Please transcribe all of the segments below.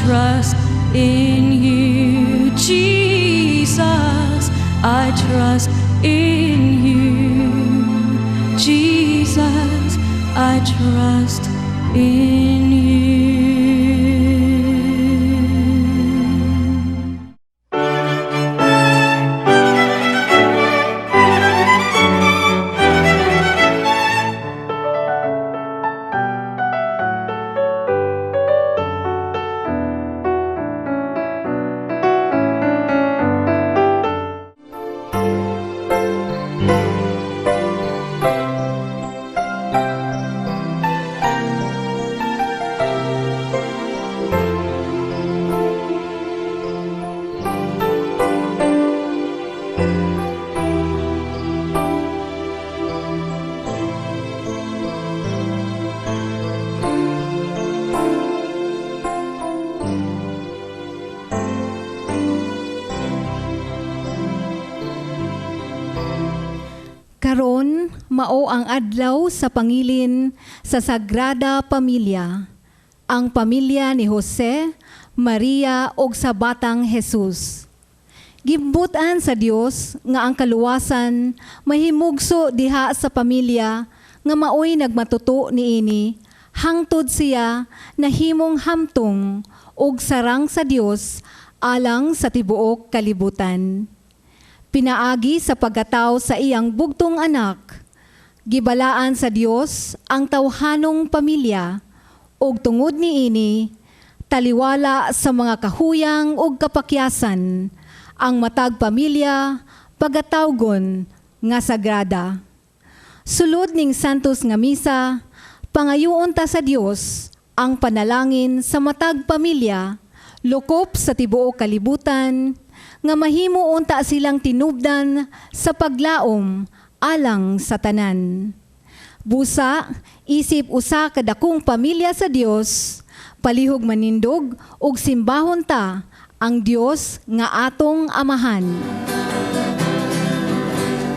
trust in you, Jesus. I trust in you, Jesus. I trust in you. Karon mao ang adlaw sa pangilin sa Sagrada Pamilya, ang pamilya ni Jose, Maria ug sa batang Jesus. Gimbutan sa Dios nga ang kaluwasan mahimugso diha sa pamilya nga maoy nagmatuto niini hangtod siya nahimong hamtong ug sarang sa Dios alang sa tibuok kalibutan. Pinaagi sa pagkatao sa iyang bugtong anak, gibalaan sa Dios ang tawhanong pamilya ug tungod niini taliwala sa mga kahuyang ug kapakyasan ang matag pamilya pagatawgon nga sagrada. Sulod ning Santos nga misa, pangayoon ta sa Dios ang panalangin sa matag pamilya lukop sa tibuok kalibutan nga mahimo unta silang tinubdan sa paglaom alang sa tanan. Busa, isip usa ka dakong pamilya sa Dios, palihog manindog ug simbahon ta ang Dios nga atong Amahan.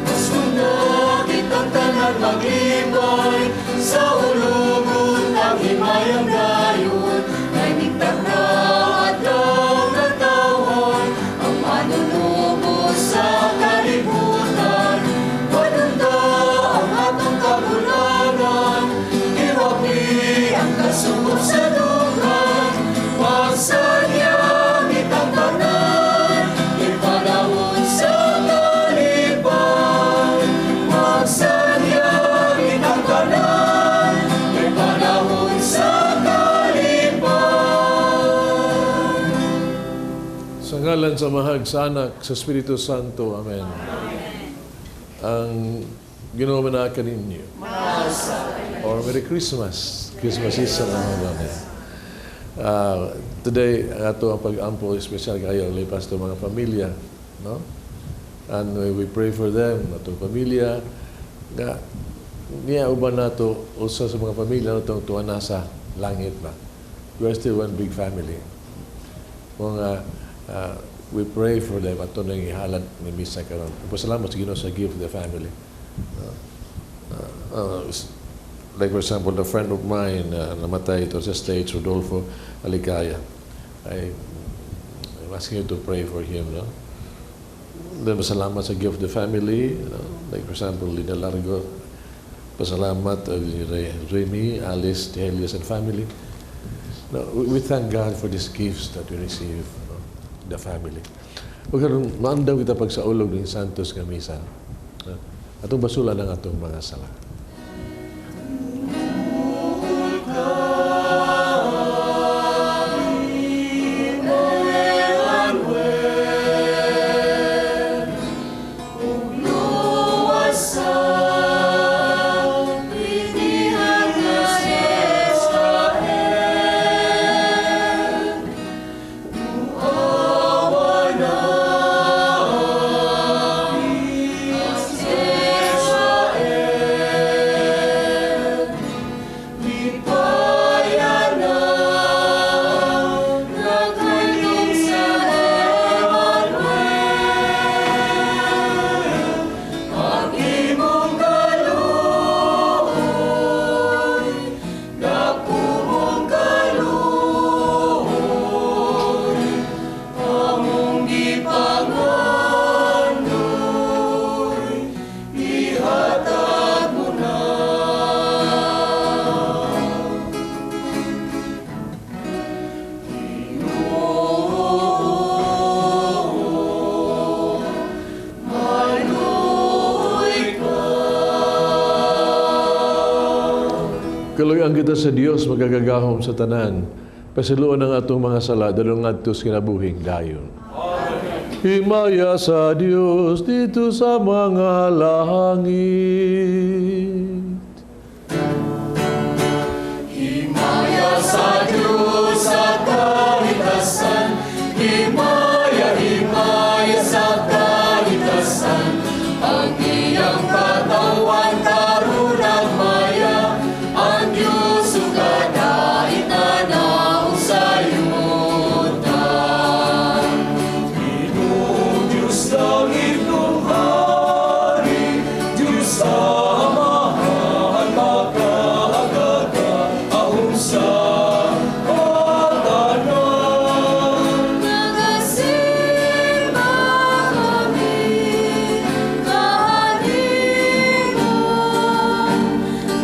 Gusto na kitang tanan maglipay sa hulugon ang himayang dayon. Kay migtag na adlaw nga tawhan ang manunubos sa kalibutan. Panunda ang atong kabulangan, iwakli ang kasugop sa dughan. Magsanyang itang tanan, ipanahon sa kalipay. Magsanyang itang tanan, ipanahon sa kalipay. Sa ngalan sa Amahag, sa Anak, sa Espiritu Santo. Amen. Ang Ginoo manaa kaninyo. Or Merry Christmas. Christmas season ang mga. Today, ang ato ang pag-ampo, espesyal kayo, lipas to mga pamilya. No? And we pray for them, atong pamilya, nga niya uban nato usa sa mga pamilya nato tuwa nasa langit ba. We are still one big family. Mga we pray for them ato nang ihalad ni misa karon. Pasalamat sa Ginoo sa gift of the family. Like for example, a friend of mine namatay ito sa States, Rodolfo Alicaya. I'm asking you to pray for him, no? Then pasalamat sa gift of the family, no? Like for example, Lina Largo, pasalamat Remy, Alice, Helios, and family. No, we thank God for these gifts that we receive, no? The family. Ug karon maandaw kita pagsaulog ng Santos nga misa. No? Atong basulan ang atong mga sala. Israel. Kaluy-an kita sa Dios makagagahom sa tanan. Pasayloa ang atong mga sala, dadong ngadto sa kinabuhing dayon. Himaya sa Dios didto sa mga langit. Himaya sa Diyos sa kahitasan, himaya, himaya sa kahitasan. Ang iyang katawan karon nagmaya, ang Diyos ug kadait na naog sa yuta. Ginoong Diyos langit ug hari, Diyos Amahan makagagahom sa tanan. Nagasimba kami kanimo,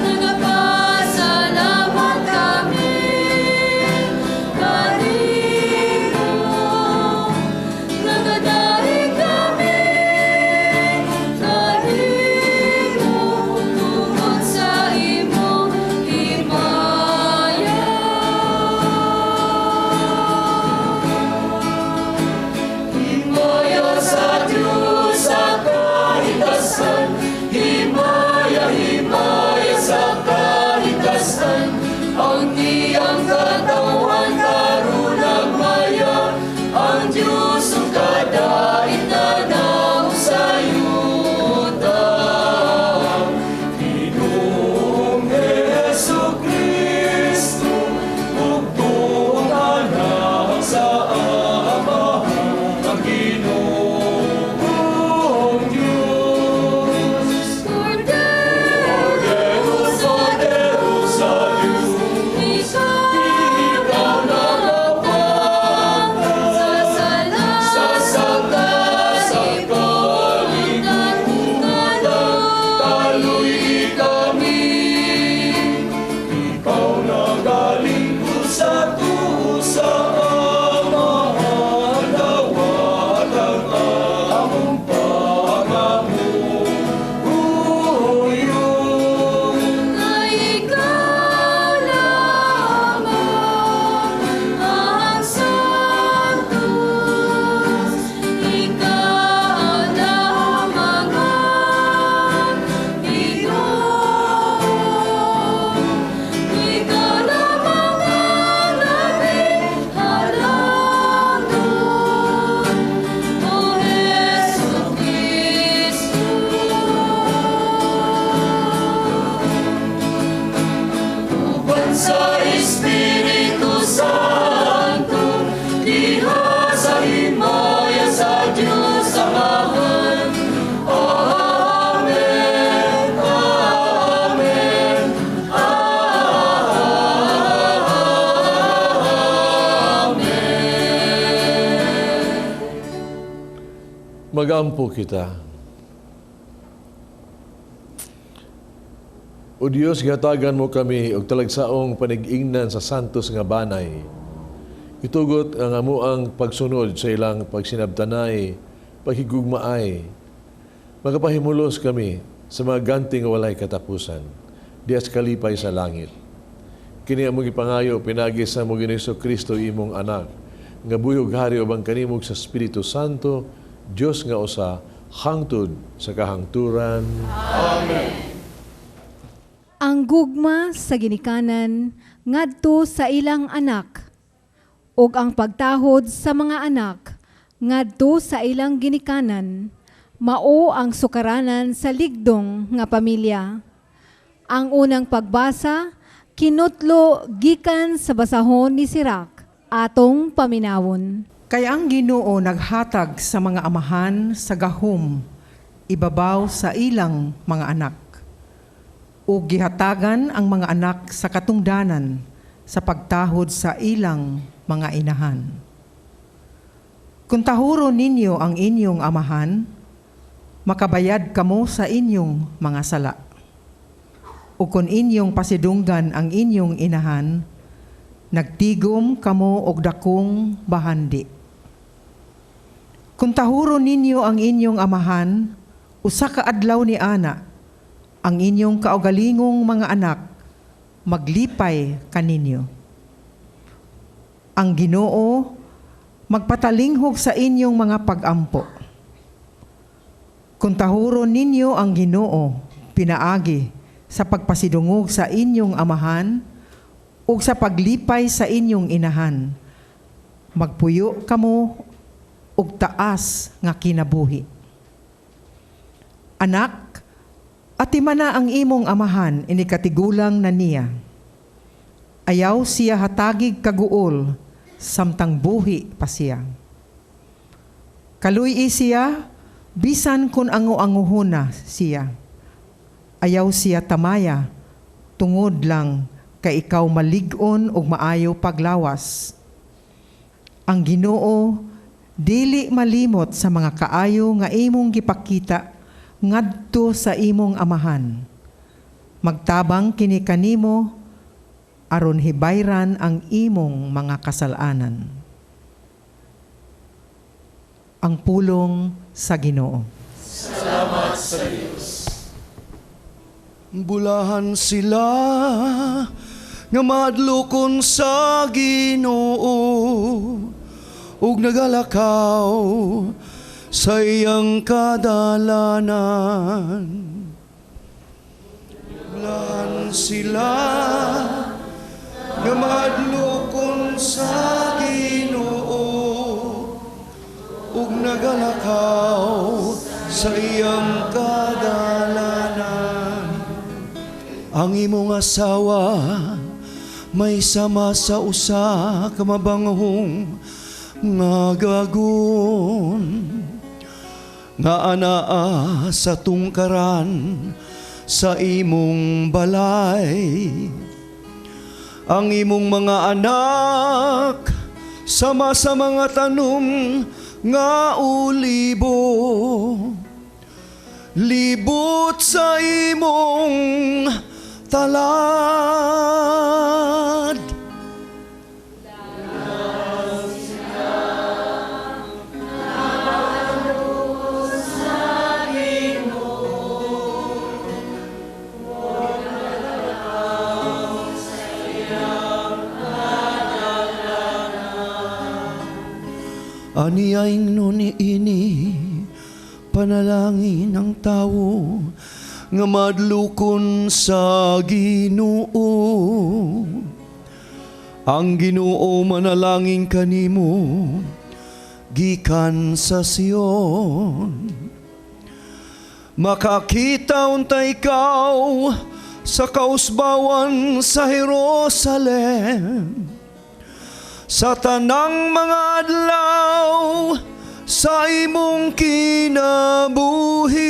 nagapasalamat kami kanimo, nagadaig kami kanimo tungod sa imong himaya. Himaya sa Diyos sa kahitasan, himaya, himaya sa kahitasan. Ang iyang katawan karon nagmaya, ang Diyos ug kadait na naog sa yuta. Ginoong Hesu Kristo, bugtong anak sa Amahan, ang Ginoong Diyos. Kordero Kordero sa Diyos, ikaw nagapangtang sa sala sa sala sa kalibutan, kaluy-i kami. Ikaw nagalingkod sa tuo sa Amahan, dawat ang among pangamuyo. Ay ikaw lamang ang Santos, ikaw lamang ang Ginoo, ikaw lamang ang labing halangdon, O Hesu Kristo. Uban sa Espiritu Santo, diha sa himaya sa Diyos Amahan. Amen, Amen, Amen. Magampo kita. O Dios, gihatagan mo kami og talagsaong panig-ingnan sa santos nga banay. Itugot ang amuang pagsunod sa ilang pagsinabtanay, paghigugmaay. Magapahimulos kami sa mga ganti nga walay katapusan, dias kalipay sa langit. Kini among gipangayo pinaagi sa among Ginoong Kristo imong anak, nga buhi ug hari uban kanimo sa Espiritu Santo, Dios nga usa, hangtod sa kahangturan. Amen. Ang gugma sa ginikanan ngadto sa ilang anak ug ang pagtahod sa mga anak ngadto sa ilang ginikanan mao ang sukaranan sa ligdong nga pamilya. Ang unang pagbasa kinutlo gikan sa basahon ni Sirach, atong paminawon. Kay ang Ginoo naghatag sa mga amahan sa gahom ibabaw sa ilang mga anak. Ug gihatagan ang mga anak sa katungdanan sa pagtahod sa ilang mga inahan. Kung tahuron ninyo ang inyong amahan, makabayad kamo sa inyong mga sala. O kung inyong pasidunggan ang inyong inahan, nagtigom kamo og dakong bahandi. Kung tahuron ninyo ang inyong amahan, usa ka adlaw ni ana, ang inyong kaugalingong mga anak maglipay kaninyo. Ang Ginoo magpatalinghog sa inyong mga pagampo. Kung tahuron ninyo ang Ginoo pinaagi sa pagpasidungog sa inyong amahan ug sa paglipay sa inyong inahan, magpuyo kamo og taas nga kinabuhi. Anak, atimana ang imong amahan inig katigulang na niya. Ayaw siya hatagig kaguol samtang buhi pa siya. Kaluy-i siya bisan kung ango-anguhon na siya. Ayaw siya tamaya tungod lang kay ikaw malig-on ug maayo paglawas. Ang Ginoo dili malimot sa mga kaayo nga imong gipakita ngadto sa imong amahan. Magtabang kini kanimo aron hibayran ang imong mga kasalanan. Ang pulong sa Ginoo. Bulahan sila nga mahadlokon sa Ginoo ug nagalakaw sa iyang kadalanan. Bulahan sila nga mahadlokon sa Ginoo ug nagalakaw sa iyang kadalanan. Ang imong asawa may sama sa usa ka mabanghong nga gagon nga anaa sa tungkaran sa imong balay. Ang imong mga anak sama sa mga tanom nga olibo libot sa imong talad. Ania ingnon ini panalangin ang tawo nga mahadlokon sa Ginoo. Ang Ginoo manalangin kanimo gikan sa Sion. Makakita unta ikaw sa kausbawan sa Jerusalem sa tanang mga adlaw sa imong kinabuhi.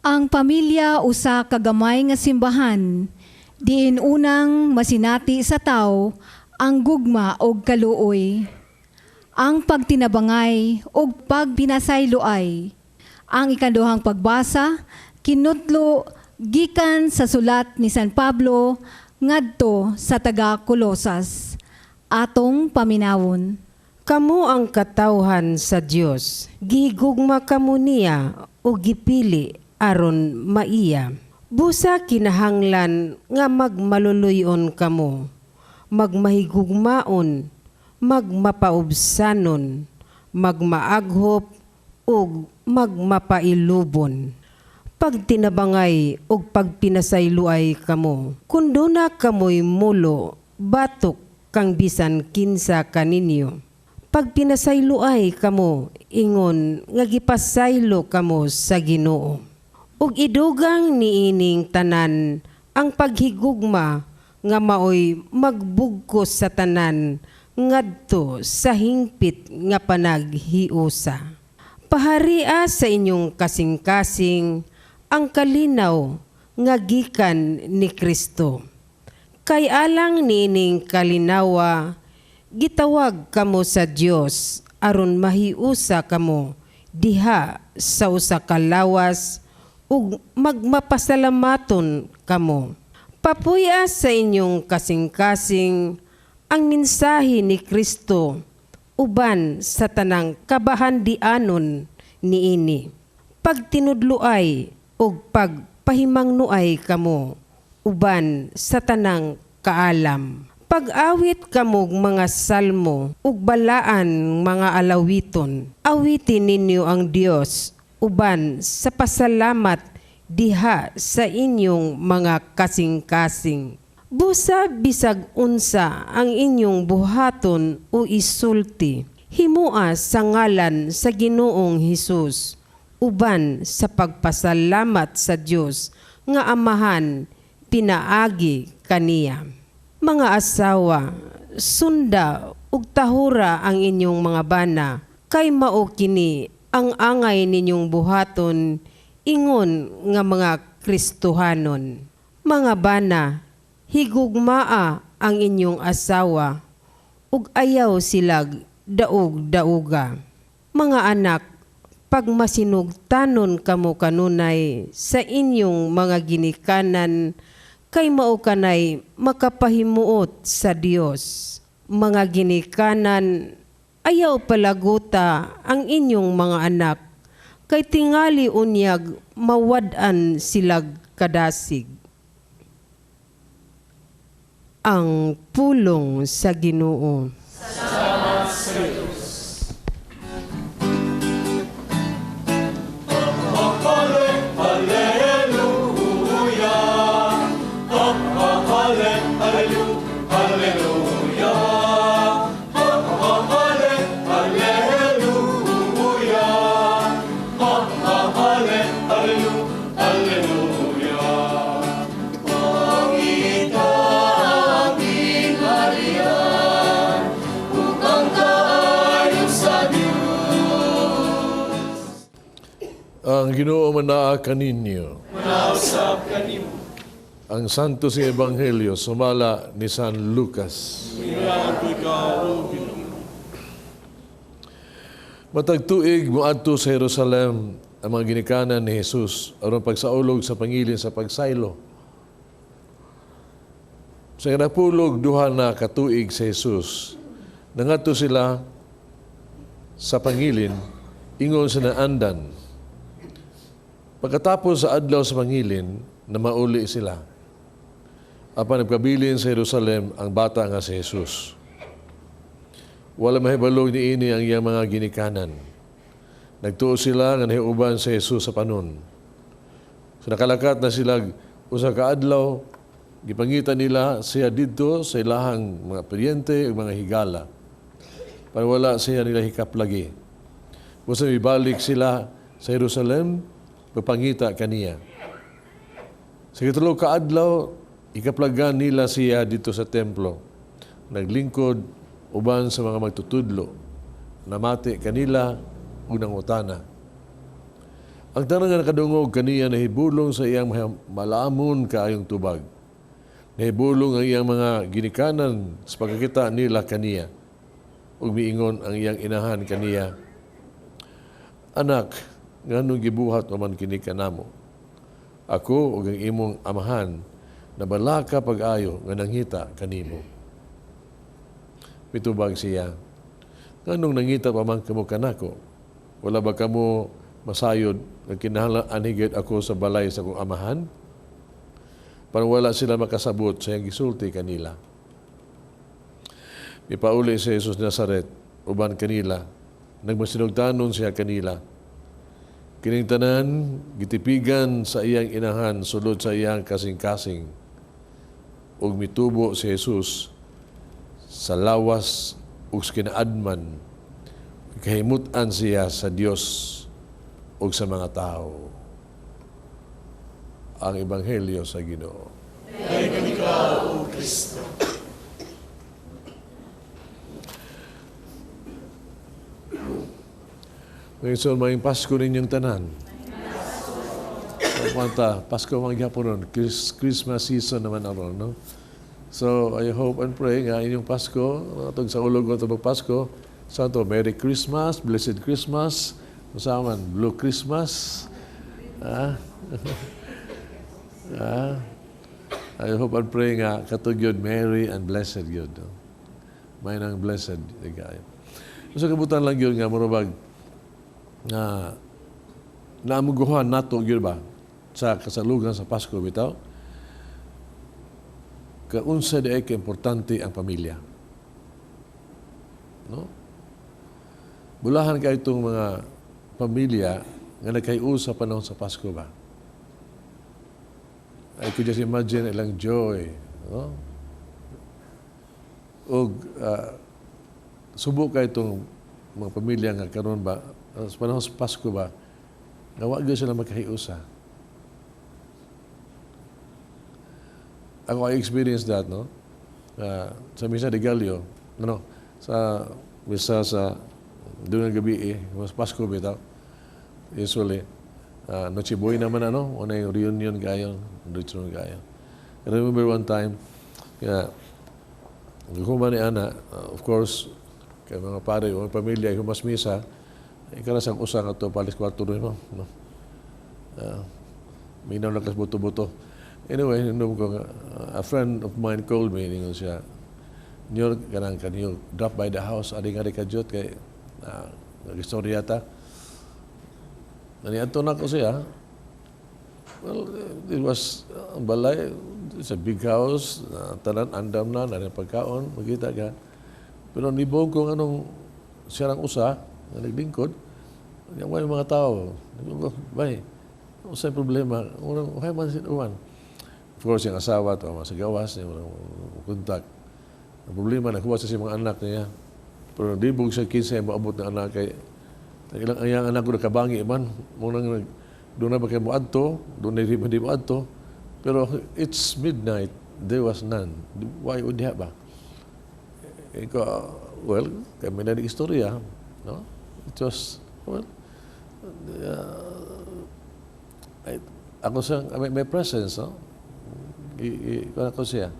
Ang pamilya usa ka gamay nga simbahan, diin unang masinati sa tawo ang gugma og kaluoy. Ang pagtinabangay og pagpinasayloay. Ang ikaduhang pagbasa kinutlo gikan sa sulat ni San Pablo ngadto sa taga Kolosas. Atong paminawon. Kamo ang katawhan sa Dios. Gihigugma kamo niya ug gipili aron maiya. Busa kinahanglan nga magmaluluyon kamo, magmahigugmaon, magmapaubsanon, magmaaghop ug magmapailubon. Pagtinabangay ug pagpinasayloay kamo. Kun duna kamoy mulo, batok kang bisan kinsa kaninyo. Pagpinasayloay kamo, ingon nga gipasaylo kamo sa Ginoo. Ug idugang niining tanan ang paghigugma nga maoy magbugkos sa tanan ngadto sa hingpit nga panaghiusa. Paharia sa inyong kasing-kasing ang kalinaw nga gikan ni Kristo. Kay alang niining kalinawa, gitawag kamo sa Dios aron mahiusa kamo diha sa usa ka lawas ug magmapasalamaton kamo. Papuy-a sa inyong kasing-kasing ang mensahe ni Kristo uban sa tanang kabahandianon niini. Pagtinudloay ug pagpahimangnuay kamo uban sa tanang kaalam. Pag-awit kamog mga salmo ug balaan mga alawiton. Awitin ninyo ang Dios uban sa pasalamat diha sa inyong mga kasing-kasing. Busa bisag unsa ang inyong buhaton o isulti, himua sa ngalan sa Ginoong Hesus uban sa pagpasalamat sa Dios nga Amahan pinaagi kaniya. Mga asawa, sunda ug tahura ang inyong mga bana, kay mao kini ang angay ninyong buhaton ingon nga mga Kristohanon. Mga bana, higugmaa ang inyong asawa ug ayaw silag daog-dauga. Mga anak, pagmasinugtanon kamo kanunay sa inyong mga ginikanan, kay mao kanay makapahimuot sa Dios. Mga ginikanan, ayaw palaguta ang inyong mga anak, kay tingali unyag mawad-an silag kadasig. Ang pulong sa Ginoo. Salamat sa Diyos. Ang Ginoo manaa kaninyo. Manausap kanimo. Ang Santos nga Ebanghelyo sumala ni San Lucas. Ginoo ikaw, O Ginoo. Matag tuig moadto sa Jerusalem ang mga ginikanan ni Jesus aron pagsaulog sa pangilin sa pagsaylo. Sa napulog duha na katuig sa Jesus, nangadto sila sa pangilin ingon sa naandan. Pagkatapos sa adlaw sa pangilin, na mauli sila. Apan nagkabilin sa Jerusalem ang bata nga si Jesus. Wala mahibalog niini ang iyang mga ginikanan. Nagtuo sila nga nahiuban sa Jesus sa panon. So nakalakat na sila usa ka adlaw, gipangita nila siya didto sa ilahang mga paryente ug mga higala. Pero wala siya nila hikaplagi. Busa mibalik sila sa Jerusalem, pagpangita kaniya. Sa katulo ka adlaw, ikaplagan nila siya dito sa templo. Naglingkod uban sa mga magtutudlo. Namati kanila ug nangutana. Ang tanan nga nakadungog kaniya nahibulong sa iyang malaamon kaayong tubag. Nahibulong ang iyang mga ginikanan sa pagkakita nila kaniya. Ug miingon ang iyang inahan kaniya, "Anak, nganong gibuhat mo man kini kanamo? Ako ug ang imong amahan nabalaka pag-ayo nga nangita kanimo." Mitubag siya, "Nganong nangita pa man kamo kanako? Wala ba kamo masayod nga kinahanglan anhigit ako sa balay sa akong amahan?" Parang wala sila makasabot sa iyang gisulti kanila. Mipauli si Jesus Nazaret uban kanila. Nagmasinugtanon siya kanila. Kining tanan gitipigan sa iyang inahan sulod sa iyang kasing-kasing. Ug mitubo si Jesus sa lawas ug sa kinaadman. Kahimut-an siya sa Dios ug sa mga tao. Ang Ebanghelyo sa Ginoo. Daghang ikaw, O Kristo. Ngayon, so, maayong Pasko ninyong tanan. Panta, Pasko man gyapon ron. Christmas season naman aron, no? So, I hope and pray nga inyong Pasko, atong sa ulog ko itong Pasko, Santo, Merry Christmas, Blessed Christmas, Unsa man, Blue Christmas? Ah? Ah? I hope and pray nga kato gyud merry and blessed gyud. No? May nang blessed kaayo. So kabutan lang gyud nga murabag nga naamuguhan nato gyud ba sa kasalugan sa Pasko bitaw, kaunsa di ay ka-importante ang pamilya. No? Bulahan kay itong mga pamilya nga nagkaiusa panahon sa Pasko ba? I could just imagine ilang joy. No? Og subo kay itong mga pamilya nga karon ba, sa panahon sa Pasko ba, nga wa gyud sila magkahiusa. Ako, I experienced that, no? Sa Misa de Gallo, no, sa misa sa doon ng gabi eh, mas Pasko bitaw. Usually, Noche Buena naman ano, una yung reunion kayo, reunion kayo. I remember one time, nga, human ni Ana, of course, kay mga pare, mga pamilya, humas misa, ikaras ang usa nga to palis kwarto rin mo, no? Minaw na kas buto-buto. Anyway, hinum ko nga, a friend of mine called me, ningon siya, "Nyor, kanang can you drop by the house, adi nga di ka jud kay nag-istorya ta." Naniadto na ko siya. Well, it was ang balay, it's a big house, tanan andam na, na pagkaon, makita ka. Pero nibog ko anong siya lang usa, nga naglingkod, yung mga tao, bay, usay problema, unang, okay man sinuan. Of course, yung asawa, to, sa gawas, yung kontak. Ang problema, nakuha siya sa mga anak niya. Pero nagdibog siya kinsa moabot ng anak kay ang ilang ang anak ko nakabangi man munang nag doon na ba kayo moadto, doon na di mo adto. Pero it's midnight, there was none. Why would diha ba? Ikaw, well, kami na di istorya, no? It was, well, ako sa, my presence, no? I, ako siya.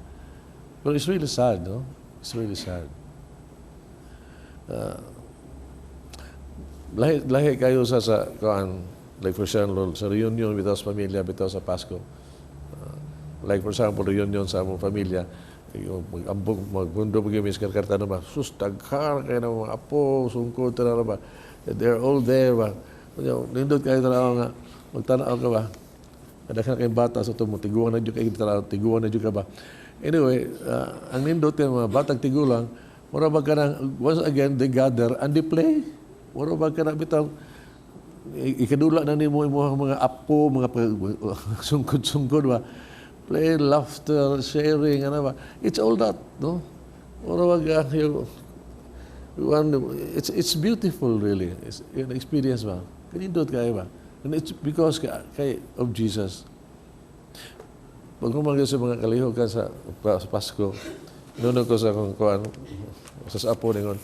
But it's really sad, no? It's really sad. Lahi, lahi kayo sa kuan, like for example, sa reunion bitaw sa pamilya, bitaw sa Pasko. Like for example, reunion sa among pamilya, yung mag-ambog, magbundo pag yung karta na ba, sus, daghan kayo ng mga apo, sungkod, tara ba, they're all there ba. Nindot kayo tanaw nga, magtanaw ka ba, daghan kayong bata sa tumo, tiguan na dyan kayo, tanaw, tiguan na dyan ka ba. Anyway, ang nindot yung mga batang tigulang, mura ba ka nang, once again, they gather and they play. Mura ba ka na bitaw, ikadula na nimo imong mga apo, mga sungkod-sungkod ba. Play, laughter, sharing, ano ba. It's all that, no? Mura ba ka, yung, one, it's beautiful, really. It's an experience ba? Kanindot kayo ba? And it's because kay of Jesus. Pag humangga sa mga kalihok ka sa Pasko, nuno ko sa akong kuan, sa apo ningon,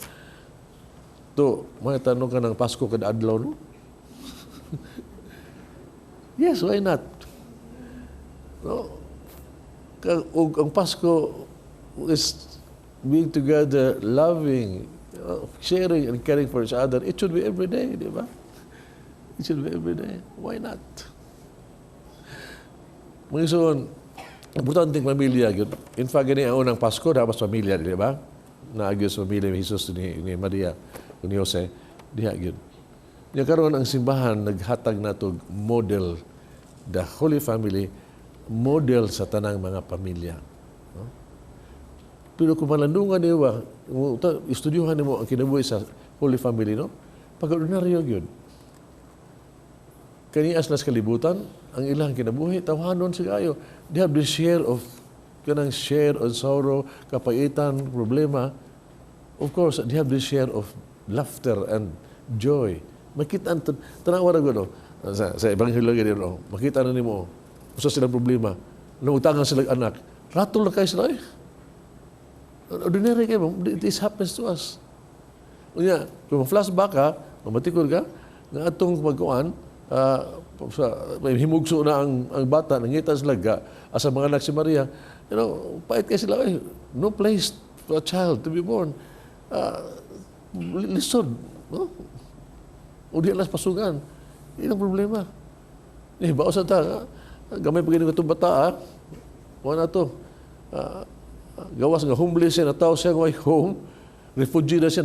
to, mga tanong ka ng Pasko kada adlaw, no? Yes, why not? No? Ug ang Pasko is being together, loving, sharing and caring for each other. It should be every day, di ba? It should be every day. Why not? Mga igsoon, importante ang pamilya. Gyud. In fact, gani ang unang Pasko, dapat sa pamilya, di ba? Naagyo sa pamilya ni Jesus, ni Maria, ni Jose, diha gyud. Nya karon ang simbahan naghatag nato model, the Holy Family, model sa tanang mga pamilya. No? Pero kung malandungan niyo ba, istudyuhan nimo ang kinabuhi sa Holy Family, no? Pag-ordinaryo gyud. Kani as las kalibutan, ang ilang kinabuhi, tawhanon sa kayo. They have the share of, kanang share on sorrow, kapaitan, problema. Of course, they have the share of laughter and joy. Makita ang tanawa na gud, sa Ebanghelyo gani, no? Makita na nimo usa silang problema. Nautangan sila anak. Ratol na kayo sila eh. Ordinary kayo, this happens to us. Unya, kung flashback ka, mamatikod ka, nga atong pagkuan, sa, may himugso na ang bata, nangita sila ga, asa mga anak si Maria, pait kay sila, eh, no place for a child to be born. Lisod, no? O di alas pasugan. Ilang problema. Eh, bao sa ta, gamay pa gini itong bata, ah. Wala na to. Gawas nga homeless siya, nataw siya way home. Refugee na siya,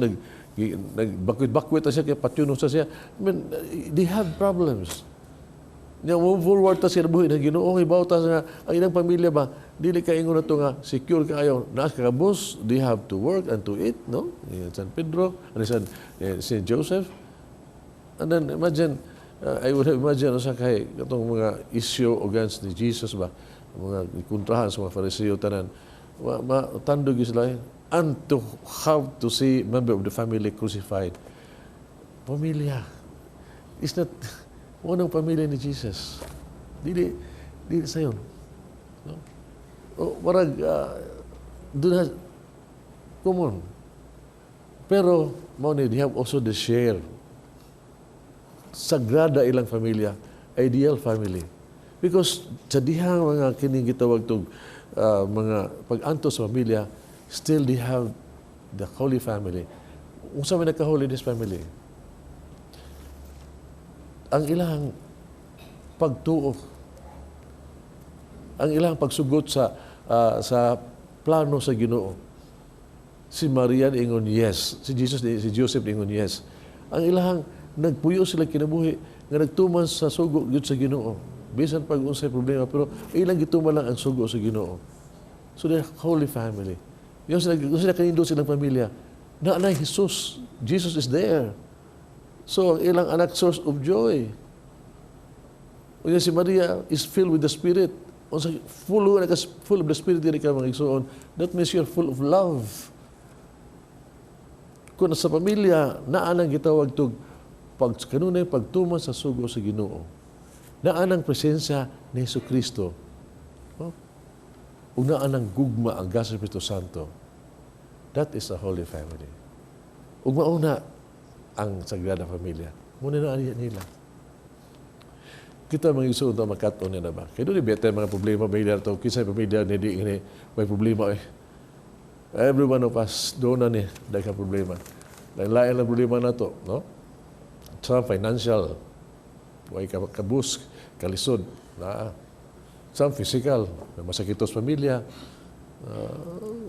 nagbakwit-bakwit na siya, kaya patyuno sa siya. I mean, they have problems. Nya move forward ta sa buhi na Ginoo, hibaw ta nga ang ilang pamilya ba dili ka ingon na to nga secure kaayo naas ka kabus. They have to work and to eat, no? In San Pedro and Saint Joseph. And then imagine, I would have imagined usa kay katong mga issue against ni Jesus ba, mga kontrahan sa mga Fariseo tanan, ma tandog sila eh. And to have to see member of the family crucified, pamilya is not unang pamilya ni Jesus. Dili, dili sayon. No? O, marag, doon na, common. Pero, mao ni, they have also the share. Sagrada ilang pamilya, ideal family. Because sa dihang mga kining gitawag tog mga pag-antos sa pamilya, still they have the Holy Family. Unsa may nagka-holy this family? Ang ilang pagtuo, ang ilang pagsugot sa plano sa Ginoo. Si Maria ingon yes, si Jesus, si Joseph ingon yes. Ang ilang nagpuyo sila kinabuhi nga nagtuman sa sugo gyud sa Ginoo. Bisan pag unsay problema, pero ilang gituman lang ang sugo sa Ginoo. So the Holy Family. Yung sila kanindo silang pamilya. Na na Jesus. Jesus is there. So ang ilang anak, source of joy. Unya si Maria is filled with the Spirit. Unsa full na full of the Spirit diri ka, mga igsoon. That means you're full of love. Kung sa pamilya naa nang gitawag tog pag kanunay pagtuman sa sugo sa Ginoo. Naa nang presensya ni Hesus Kristo. No? Ug naa nang gugma ang sa Espiritu Santo. That is a holy family. Ug mauna ang Sagrada Familia. Muna na nila. Kita mga igsoon ta makat-on na ba? Kaya doon better mga problema pamilya to. Kinsa pamilya ni di ni may problema eh. Every one of us doon na ni dahil ka problema. Lain-lain ang problema na to, no? Some financial, way ka kabus, kalisod, na some physical, may masakit sa pamilya,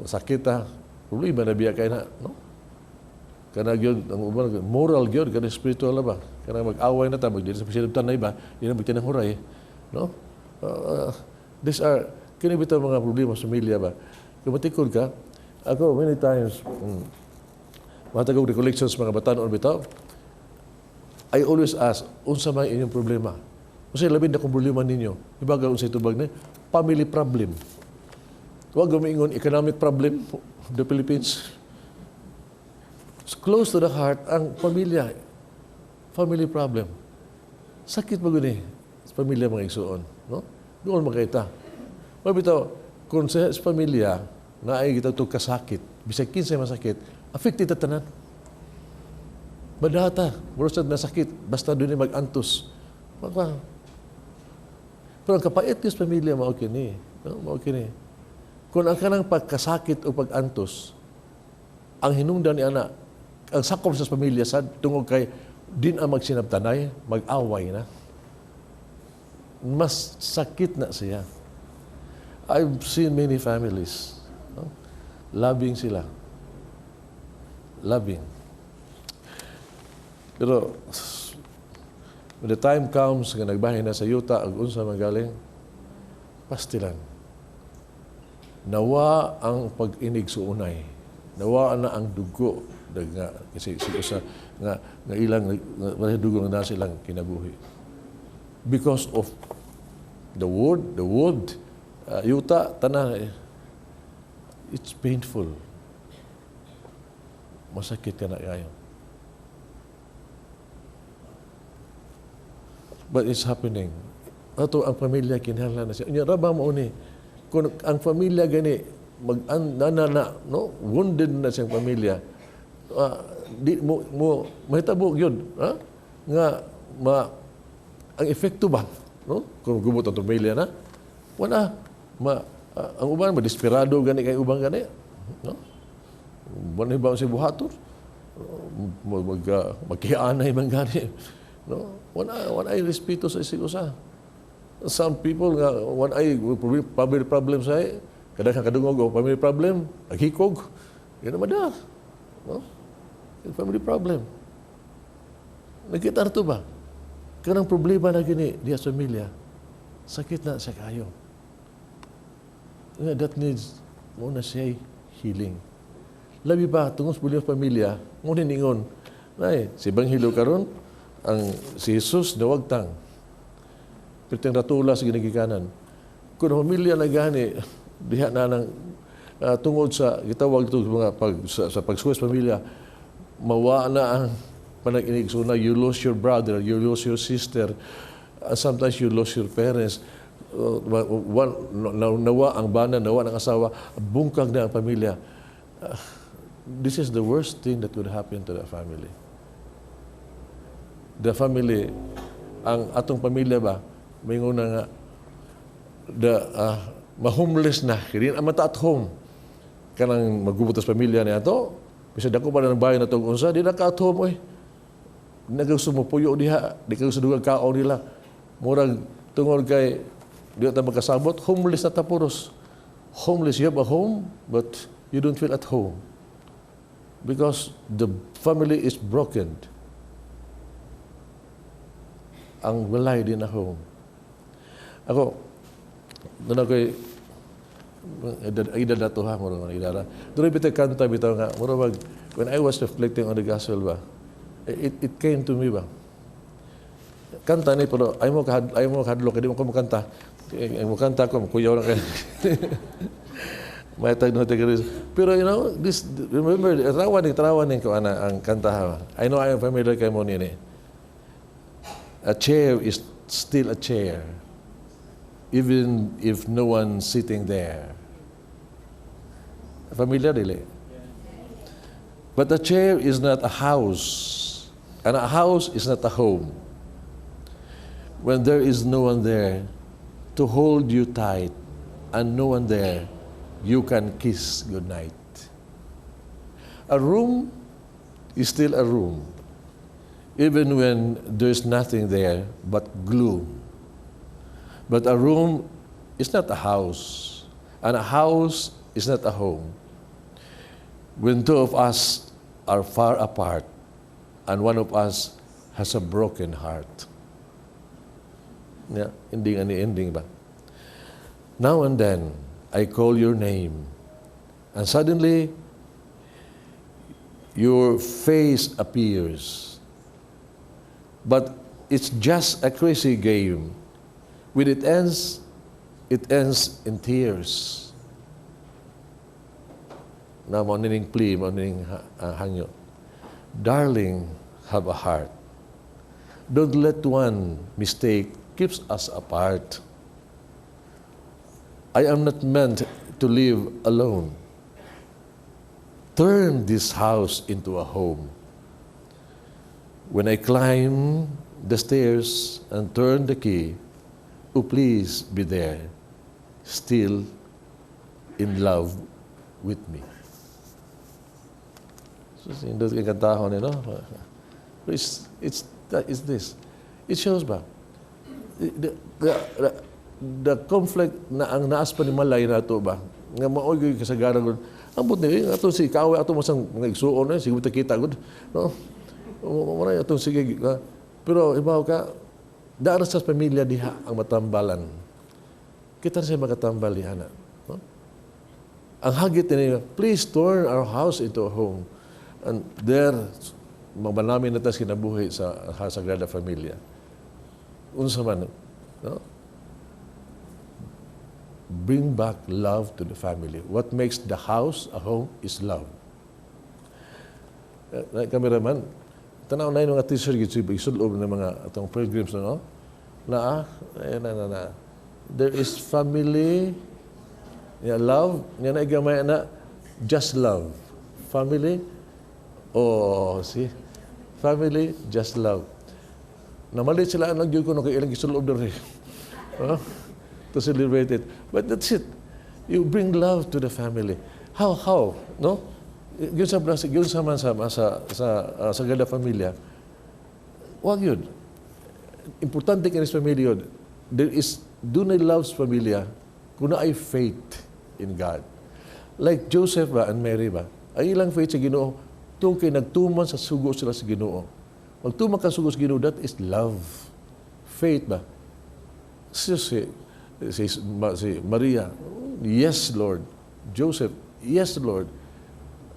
masakit ah, problema na biya kay na, no? Kana gyud ang uban moral gyud, kana spiritual na ba? Kana mag-away na ta, mag dili sa pasilabtan na iba, di na magtinahuray, no? These are kini bitaw mga problema sa pamilya ba? Kung matikod ka, ako many times matag og recollections mga batanon bitaw, I always ask, unsa may inyong problema? Unsa labi na kong problema ninyo? Ibaga unsay tubag ni? Family problem. Wa gumingon economic problem of the Philippines. It's close to the heart ang pamilya. Family problem. Sakit mo guni sa pamilya, mga igsuon, no? Doon makita. Mabitaw, kung sa pamilya, naay kita to kasakit, bisag kinsay masakit, affected ta tanan. Madata, mura sad nasakit, basta doon mag-antos. Magpa. Pero ang kapait sa pamilya, mao kini. No? Mao kini. Kung ang kanang pagkasakit o pag-antos, ang hinungdan ni ana, ang sakop sa pamilya sad tungod kay din ang magsinabtanay, mag-away na. Mas sakit na siya. I've seen many families. No? Loving sila. Loving. Pero when the time comes nga nagbahin na sa yuta ug unsa man galing, pastilan. Nawa ang pag-inig suunay. Nawa na ang dugo nga kasi si usa nga nga ilang nga dugo nga nasa ilang kinabuhi. Because of the wood, yuta, tanan, eh, it's painful. Masakit ka na kayo. But it's happening. Ato ang pamilya kinahanglan na siya. Unya ra ba mo ni kung ang pamilya gani mag an, na, na, na, no, wounded na siyang pamilya, di mo mo mahitabo gyud, ha? Nga ma ang epekto ba, no, kung gubot ang pamilya na wala ma ang uban madesperado gani kay uban gani, no, wala ba si buhator. Magkianay man gani. No? Wala ay respeto sa isig usa. Some people nga wala ay family problem sa kada kang kadungog og family problem, naghikog. Yan naman da. No? Family problem. Nakita na to ba? Kanang problema na gini diya sa pamilya, sakit na sa kayo. Nga that needs mo na siya healing. Labi ba tungod sa problema sa pamilya, mo ningon, nay, si Ebanghelyo karon ang si Jesus nawagtang. Perteng ratula sa ginagikanan. Kung ang pamilya na gani, diha na nang tungod sa gitawag ito mga pag, sa pagsuway sa pamilya, mawa na ang panag-inig. So na you lose your brother, you lose your sister, sometimes you lose your parents. One, nawa ang bana, nawa ang asawa, bungkag na ang pamilya. This is the worst thing that could happen to the family. The family, ang atong pamilya ba, may nguna nga, the ma-homeless na, kaya ang mata at home. Kanang magubot sa pamilya niya to, bisa dako pa na ng bahay na itong unsa, di na ka at home, oy. Di na gusto mo puyo diha, di ka gusto dugang kaon nila. Murag tungod kay di ta magkasabot, homeless na tapuros. Homeless, you have a home, but you don't feel at home. Because the family is broken. Ang walay di na home. Ako, doon ako'y edad, edad na to ha, mura mga edad. Doon bitaw kanta bitaw nga, mura mag, when I was reflecting on the gospel ba, it came to me ba. Kanta ni pero ay mo kahadlok, di mo ko makanta. Ay mo kanta ko, kuyaw lang kayo. May tag no. Pero you know, this remember tarawan ni ko ana ang kanta ha. I know I am familiar kay mo nini. A chair is still a chair, even if no one sitting there. Familiar dili? But a chair is not a house, and a house is not a home. When there is no one there to hold you tight, and no one there you can kiss goodnight. A room is still a room, even when there's nothing there but gloom. But a room is not a house, and a house is not a home. When two of us are far apart, and one of us has a broken heart. Yeah, ending ani ending ba? Now and then, I call your name, and suddenly, your face appears. But it's just a crazy game. When it ends in tears. Na mo nining plea, mo nining hangyo. Darling, have a heart. Don't let one mistake keeps us apart. I am not meant to live alone. Turn this house into a home. When I climb the stairs and turn the key, oh, please be there, still in love with me. So, sindot kay kantahon ni, no? It's this. It shows ba? The conflict na ang naas pa ni Malay na to ba? Nga maoy gyud kasagaran gud. Ambot ni ato si kaaway ato masang mga igsuon eh, sige ta kita gud. No? Mo na atong sige. Pero ibaw ka dara sa pamilya diha ang matambalan. Kita siya makatambal diha na. No? Ang hagit ni, "Please turn our house into a home." And there, mabalami na tas kinabuhi sa Sagrada Familia. Unsa man, no? Bring back love to the family. What makes the house a home is love. Eh, cameraman, tanaw na yung mga t-shirt gid isulob ng mga atong pilgrims, no? Na, eh, na, na, na. There is family, yeah, love, nga na gamay na, just love. Family, oh, see? Family, just love. Namalit sila ang gyud ko no kay ilang gisulob diri. Huh? To celebrate it. But that's it. You bring love to the family. How? How? No? Yun sa man sa Sagrada Familia, wag yun. Importante kini sa pamilya yun. There is, dunay love sa pamilya, kung naay faith in God. Like Joseph ba and Mary ba, ang ilang faith sa Ginoo, tungkol kay nagtuman sa sugo sila sa Ginoo. Magtuman ka sugo sa Ginoo, that is love. Faith ba? Si Maria, "Yes, Lord." Joseph, "Yes, Lord."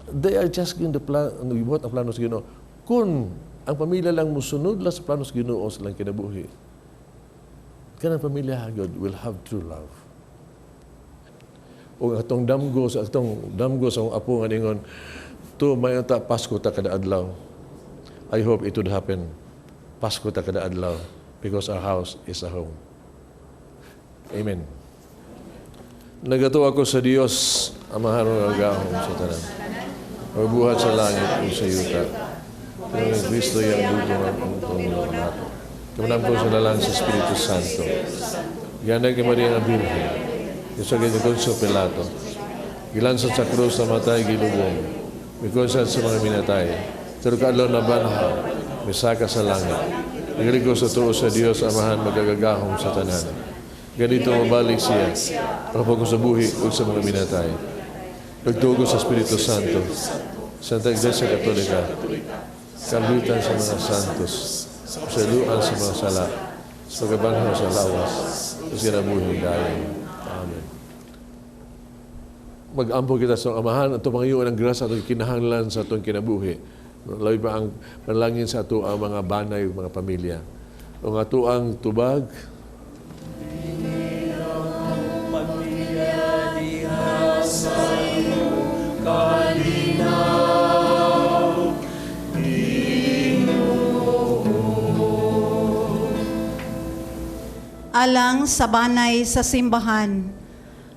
They are just in the plan, gibuhat ang plano sa Ginoo. Kung ang pamilya lang musunod lang sa plano sa Ginoo sa ilang kinabuhi, kanang pamilya God will have true love. O atong damgo sa akong apo nga ningon, to may ta Pasko ta kada adlaw. I hope it would happen. Pasko ta kada adlaw because our house is a home. Amen. Nagatuo ako sa Dios, Amahan nga gahom sa tanan, magbuhat sa langit ug sa yuta. Kay Kristo iyang bugtong nga anak. Kamanampo sa lalang sa Espiritu Santo. Giandag ni Maria nga Birhen. Gisugid ni Poncio Pilato. Gilansad sa krus, namatay, gilubong. Mikonsan sa mga minatay. Tulo ka adlaw nabanhaw. Misaka sa langit. Nagalig-on sa tuo sa Dios Amahan makagagahom sa tanan. Ganito mabalik siya para sa buhi ug sa mga minatay. Nagtuo ko sa Espiritu Santo, Santa Iglesia Katolika, kaluitan sa mga santos, saluan sa mga sala, sa pagkabanhaw sa lawas, sa kinabuhing dayon. Amen. Mag-ampo kita sa Amahan at pangayuan ang grasya atong kinahanglan sa atong kinabuhi. Labi pa ang panalangin sa ato ang mga banay ug mga pamilya. Ang ato ang tubag, Pamilya diha sa imong kalinaw. Ginoo. Alang sa banay sa simbahan,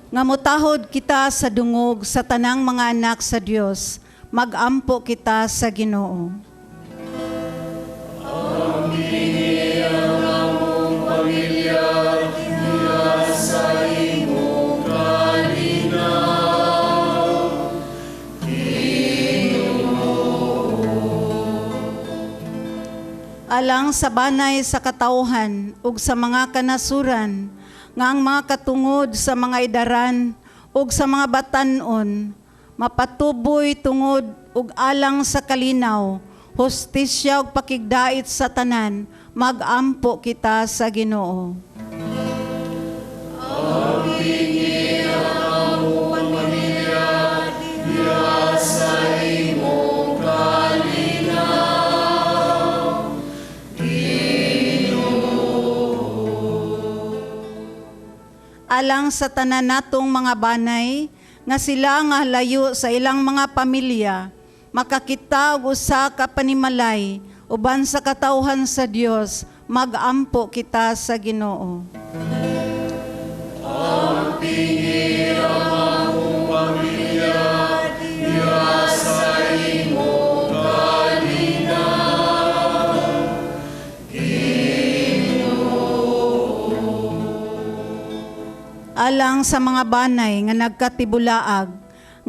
nga mutahod kita sa dungog sa tanang mga anak sa Dios, magampo kita sa Ginoo. Pamilya diha sa imong kalinaw. Ginoo. Alang sa banay sa katawhan ug sa mga kanasuran, nga ang mga katungod sa mga idaran ug sa mga batan-on mapatuboy tungod ug alang sa kalinaw, hustisya ug pakigdait sa tanan, magampo kita sa Ginoo. Pamilya diha sa imong kalinaw. Ginoo. Alang sa tanan natong mga banay nga sila nga layo sa ilang mga pamilya makakita og usa ka panimalay uban sa katawhan sa Dios, magampo kita sa Ginoo. Pamilya diha sa imong kalinaw. Ginoo. Alang sa mga banay nga nagkatibulaag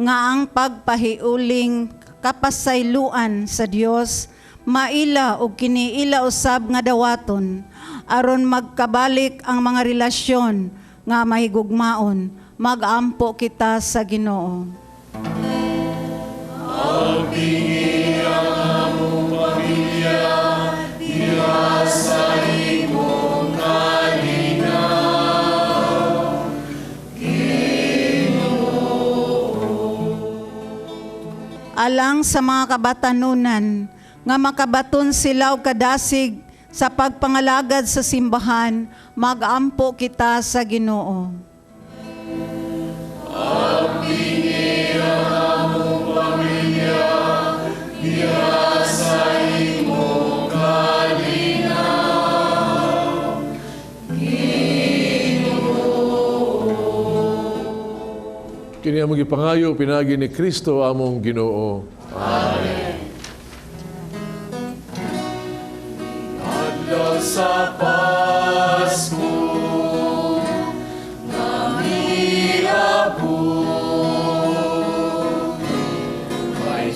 nga ang pagpahiuling kapasayloan sa Dios maila og kiniila usab nga dawaton aron magkabalik ang mga relasyon nga mahigugmaon, magampo kita sa Ginoo. Pamilya diha sa imong kalinaw. Ginoo. Alang sa mga kabatanunan nga makabaton sila og kadasig sa pagpangalagad sa simbahan, magampo kita sa Ginoo. Pamilya diha sa imong kalinaw. Ginoo. Kini among gipangayo pinaagi ni Kristo among Ginoo. Amen. Adlaw sa Pasko nga miabot kay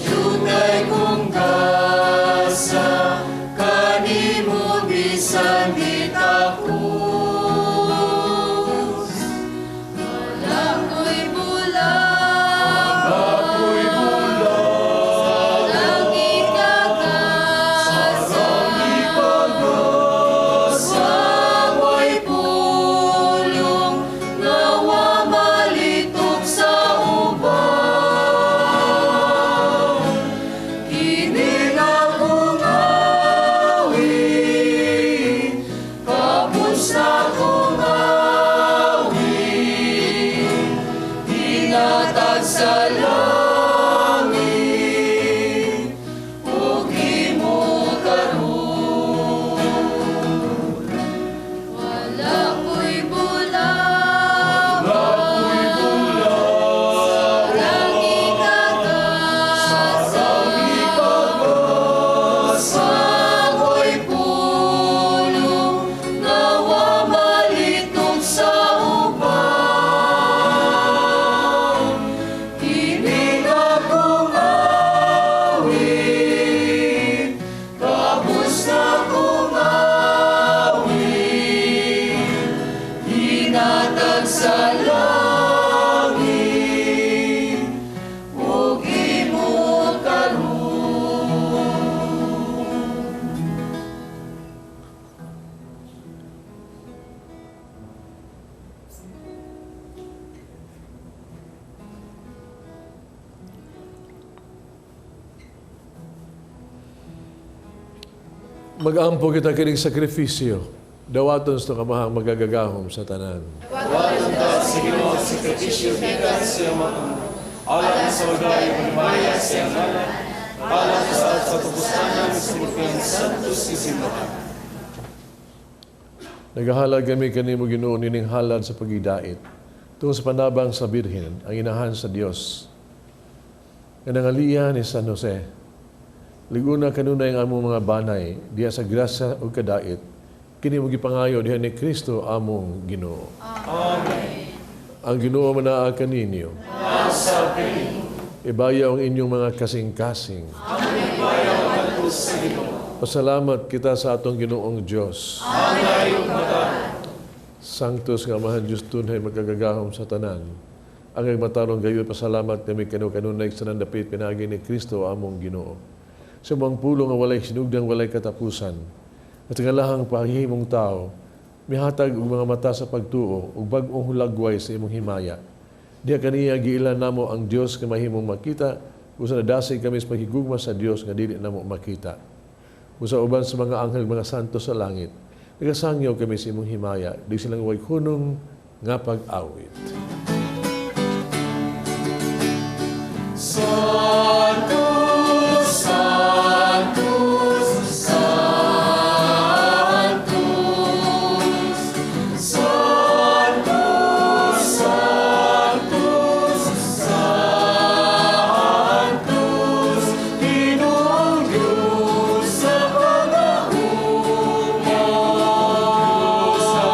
Mag-ampo kita kining sakripisyo. Dawaton sa kamahang magagagahom sa tanan. Dawaton ta sa Ginoo ang sakripisyo gikan sa iyang mga kamot. Alang sa wagay himaya sa iyang ngalan, alang sa katubusanan sa Bukang Santos nga Simbahan. Nagahalad kami kanimo Ginoo nining halad sa pagidait tungod sa panabang sa Birhen, ang inahan sa Dios. Nga nangaliya ni San Jose. Liguna kanunay ang among mga banay diha sa grasya ug kadait. Kini mo gipangayo diha ni Kristo among Ginoo. Amen. Ang Ginoo manaa kaninyo. Ibayaw ang inyong mga kasing-kasing. Pasalamat kita sa atong Ginoong Dios. Sanctus nga Amahan Dios tunay magkagagahom sa tanan. Ang matarong gayon pasalamat kami kanu kanunay sa nandapit pinaagi ni Kristo among Ginoo. Sa mga pulong nga walay sinugdang walay katapusan. At nga lahang pahihimong tao, mihatag og mga mata sa pagtuo ug bag-ong hulagway sa imong himaya. Diha kaniya giilan namo ang Dios nga mahimong makita, usa nadasig kami sa paghigugma sa Dios nga dili namo makita. Usa uban sa mga anghel mga santo sa langit, nagasangyaw kami sa imong himaya, di silang way hunong nga pag-awit. Sanctus, Sanctus, Sanctus, Sanctus, Sanctus, Sanctus, Ginoong Diyos sa pagkahuman. Sa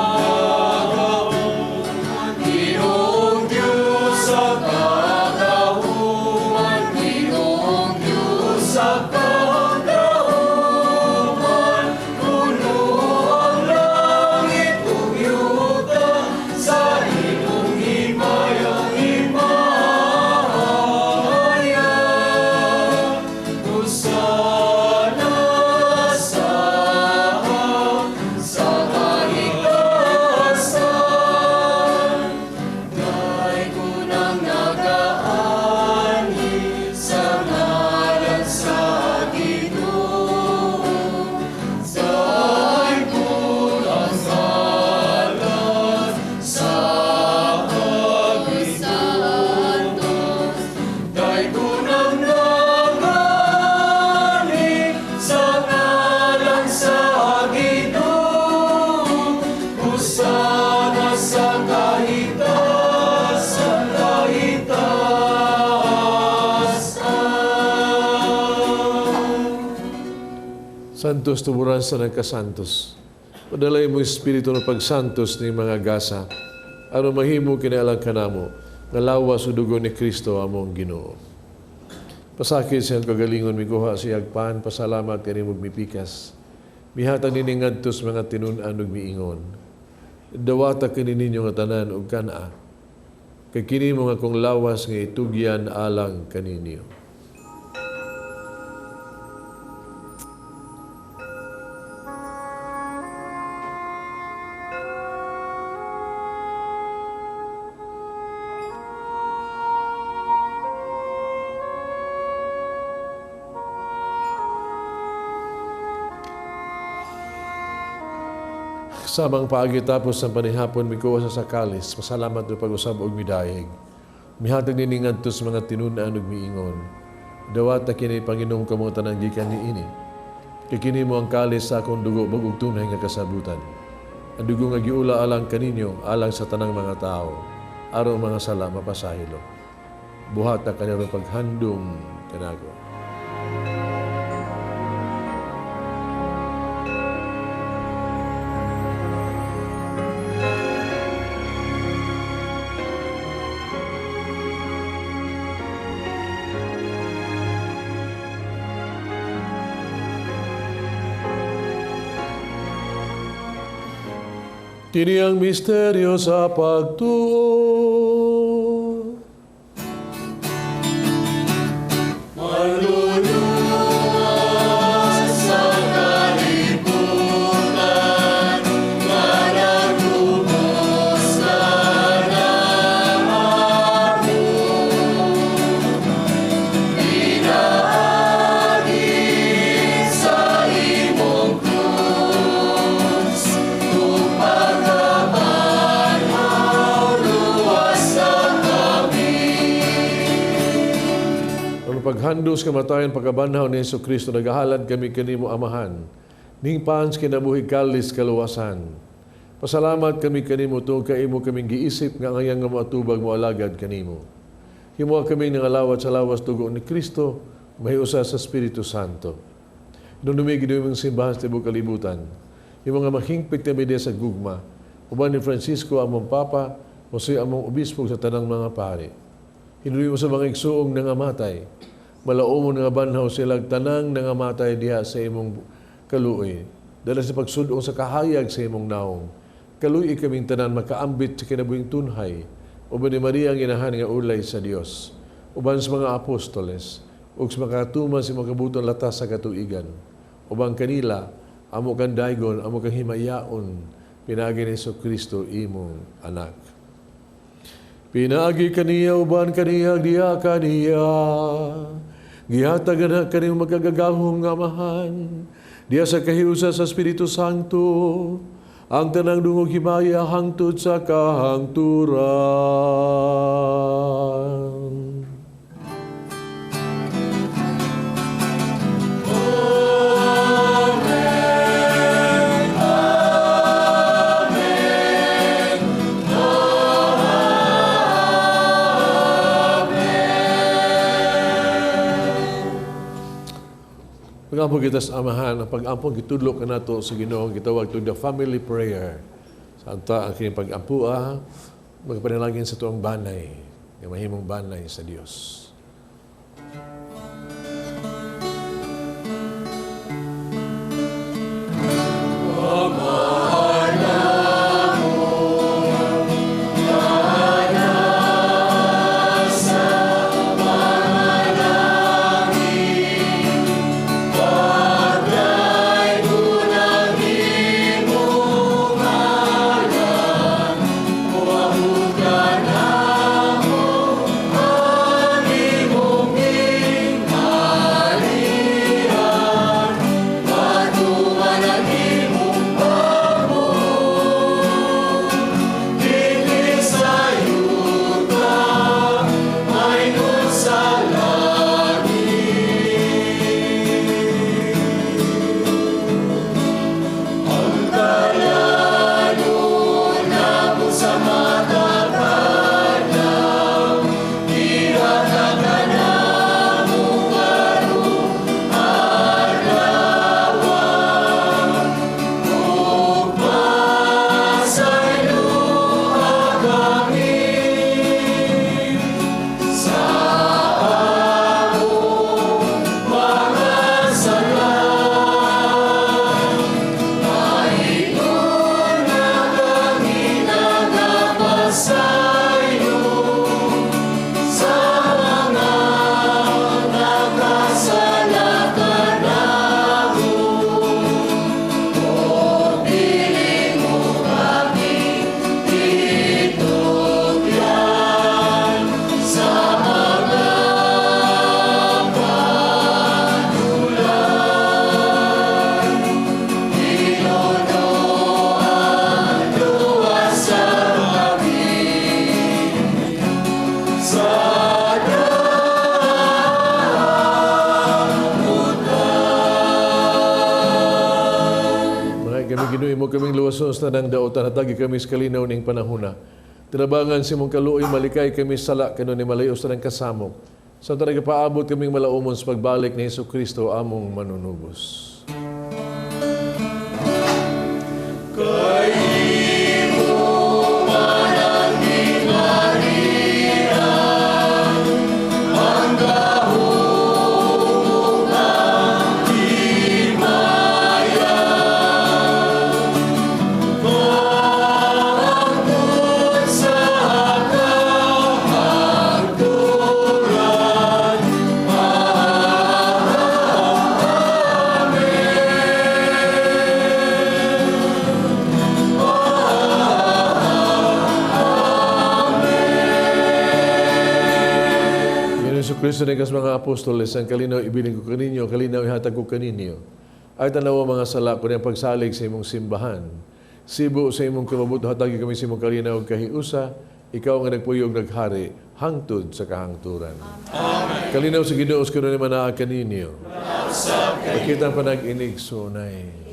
pagkahuman, Ginoong Diyos sa pagkahuman, Ginoong Diyos sa pagkahuman, puno ang langit ug yuta sa imong himaya, himaya. Hosana sa sa kahigtasan. Daygon ang nagaanhi sa ngalan sa Ginoo. Daygon ang ngalan sa Ginoo. Daygon ang nagaanhi sa ngalan sa Ginoo. Hosana sa kahigtasan, kahigtasan. Santos tuburan sa nagkasantos. Padalay mo espiritu ng pagsantos ni mga gasa. Aron mahimo kinalang kanamo, nga lawas o dugo ni Kristo among Ginoo. Pasakit siyang kagalingon mikuha siyag pan, pasalamat kanimo mipikas. Mihatag nini ngadto sa mga tinun-an ug miingon. Dawata kini ninyo nga tanan ug kan-a. Kay kini mo nga akong lawas nga itugyan alang kaninyo. Samang paagi tapos ang panihapon mikuha sa sakalis, pasalamat no pag-usab og midayeg. Mihatag nini ngadto sa mga tinun-an ug miingon. Dawata kini Panginoong kamo tanang gikan niini. Kay kini mo ang kalis sa akong dugo bag-ug tunay nga kasabutan. Ang dugo nga giula alang kaninyo, alang sa tanang mga tao. Aron mga sala mapasaylo. Buhata kanilang paghandom kanago. Kini ang misteryo sa pagtuo. Manluluwas sa kalibutan, nga nagubos na namo. Pinaagi sa imong krus, paghandos kamatayon pagkabanhaw ni Hesus Kristo, nagahalad kami kanimo, Amahan. Ning pans kinabuhi kalis kaluwasan. Pasalamat kami kanimo tungod kay imo kaming giisip nga angayang nga moatubag moalagad kanimo. Himoa kami nangalawat sa lawas dugo ni Kristo, mahiusa sa Espiritu Santo. Hinumdumi Ginoo imong simbahan sa tibuok kalibutan. Yung mga mahingpit kami diya sa gugma. Uban ni Francisco among Papa, Jose among Obispo sa tanang mga pari. Hinumdumi mo sa mga igsuong nangamatay. Malaumon nga banhaw sila tanang nangamatay diha sa imong kaluoy. Dala sa pagsudong sa kahayag sa imong naong. Kaluoy kaming tanan makaambit sa kinabuhing tunhay. Uban ni Maria ang inahan nga ulay sa Dios. Uban sa mga apostoles ug sa makatuman sa makabuton latas sa katuigan. Uban kanila amo kang daygon, amo kang himayaon, pinaagi ni Hesus Kristo imong anak. Pinaagi kaniya, uban kaniya, diha kaniya, gihatag na kaniyong magagagahom nga Amahan, diha sa kahiusa sa Espiritu Santo, ang tanang dungog himaya hangtod sa kahangturan. Pag-ampo kita sa Amahan, ang pag-ampo gitudlo kanato sa Ginoo, gitawag to the family prayer. Sa anta ang kining pag-ampua, magpanalangin sa tuang banay, nga mahimong banay sa Dios. Kaming luwason sa tanang daotan, hatagi kami sa kalinaw ning panahuna. Tinabangan si mong kaluoy, malikay kami sala, kano ni malayo sa tanang kasamok. Sa tanang paabot kaming malaumon sa pagbalik ni Hesus Kristo, among manunubos. Kristo ni kas mga apostoles, ang kalinaw ibilin ko kaninyo, ang kalinaw ihatag ko kaninyo. Ay tanawa mga sala ko niyang pagsalig sa imong simbahan. Sibo sa imong kamabuto, hatagi kami sa imong kalinaw ug kahiusa, Ikaw nga nagpuyog naghari hangtod sa kahangturan. Amen. Kalinaw sa Ginoo sa kanunay manaa kaninyo. Pakita ang panag-inig sunay.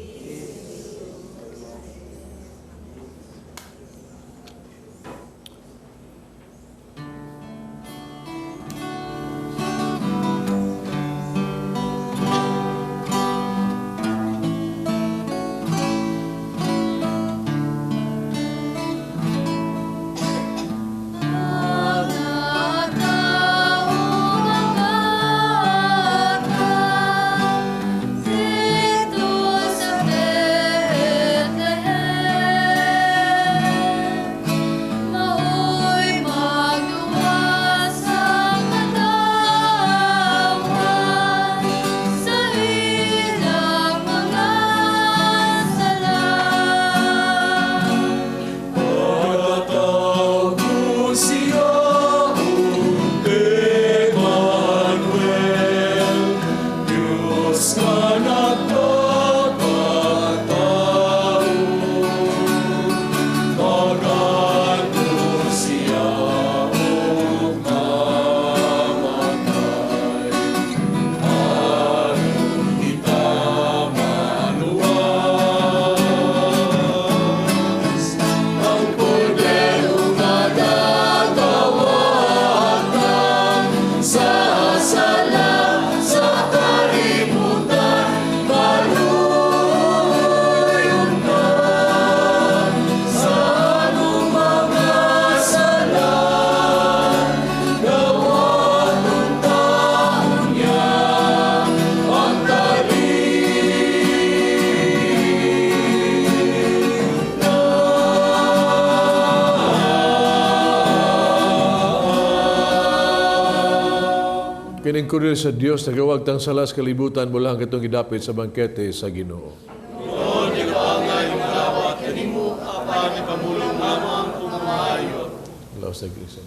Dito sa Bethlehem, mao'y magluwas sa katawhan sa ilang mga sala. Pagkatao siya, Emmanuel, Diyos nga nagpapatao. Pagkato siya og mamatay, aron kita maluwas. Ang kordero nga gagawatan sa sala sa kalibutan, maluyon ka sa anong mga sala, gawaton taon niya ang talinag. Kining kuril sa Dios nagawag tang salas kalibutan mula ang katong gidapit sa bangkete sa Ginoo. Laos na Kristo.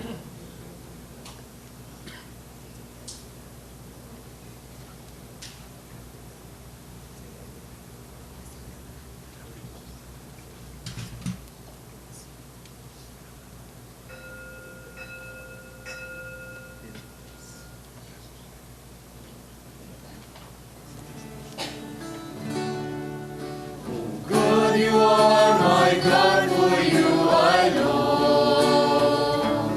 God, you are my God, for you I long.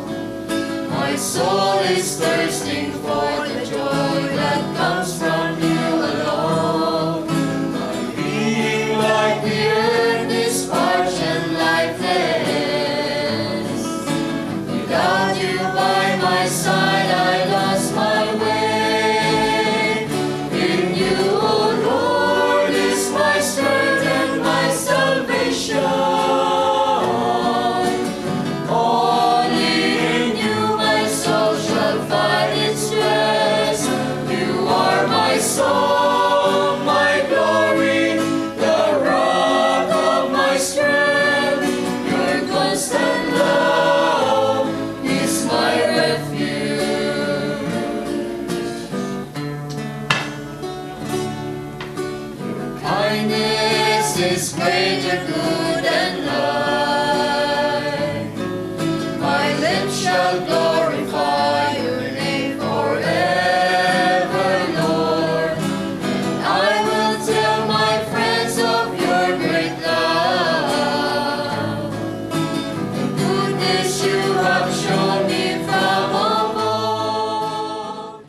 My soul is thirsting for the joy that comes from you alone. My being like the earth is parched and lifeless. Without you by my side, I lost my way. In you, O Lord, is my strength and my salvation. Only in you my soul shall find its rest. You are my song, my glory, the rock of my strength. Your constant love is my refuge. Kindness is greater good than life. My lips shall glorify your name forever, Lord. And I will tell my friends of your great love. The goodness you have shown me from of old.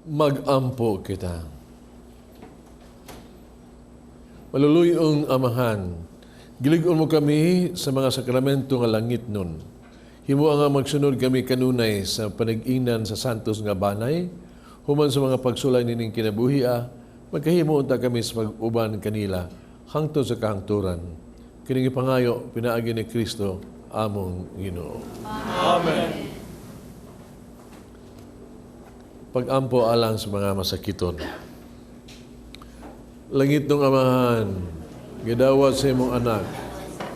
Mag-ampo kita. Maluluyong Amahan, gilig-on mo kami sa mga sakramento nga langit nun. Himo nga magsunod kami kanunay sa panag-inan sa santos nga banay, human sa mga pagsulay nining kinabuhia, magkahimo unta kami sa pag-uban kanila, hangtod sa kahangturan. Kining ipangayo, pinaagi ni Kristo, among Ginoo. Amen. Pag-ampo alang sa mga masakiton. Langit ng Amahan, gidawat sa imong anak,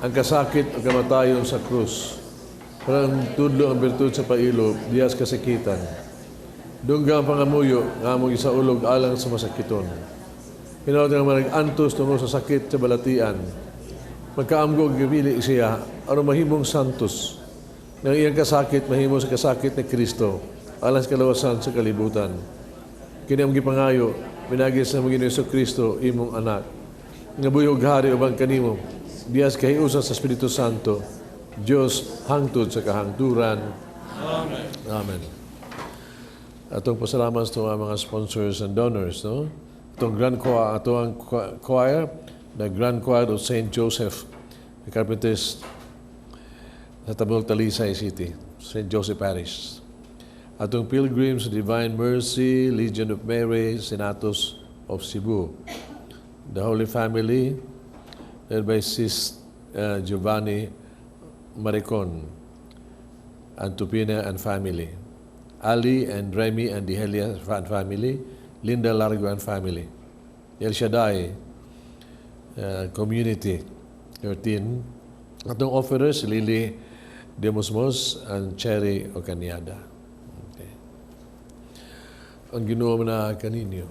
ang kasakit o kamatayon sa krus, parang tudlo ang birtud sa pailo, diyas kasakitan. Dungga ang pangamuyo, nga among isaulog alang sa masakiton. Hinaot nga manag-antos tungo sa sakit sa balatian. Magkaamgo gipili siya, aron mahimong santos. Nga iyang kasakit mahimo sa kasakit ni Kristo alang sa kalawasan sa kalibutan. Kini ang gipangayo pinaagi sa among Ginoong Kristo, imong anak, nga buhi ug hari uban kanimo diha sa kahiusan sa Espiritu Santo, Dios hangtod sa kahangturan. Amen. Amen. Atong pasalamat sa mga sponsors and donors, no? Atong Grand Choir, ato ang choir, the Grand Choir of St. Joseph, the Carpenters sa Tabol, Talisay City, St. Joseph Parish. Atong Pilgrims of Divine Mercy, Legion of Mary, Senatus of Cebu. The Holy Family, led by Sis Giovanni Maricon, Antupina and family. Ali and Remy and Dehelia and family, Linda Largo and family. El Shaddai Community, 13. Atong offerers, Lily Demosmos and Cherry Ocaniada. Okay. Ang Ginoo na kaninyo.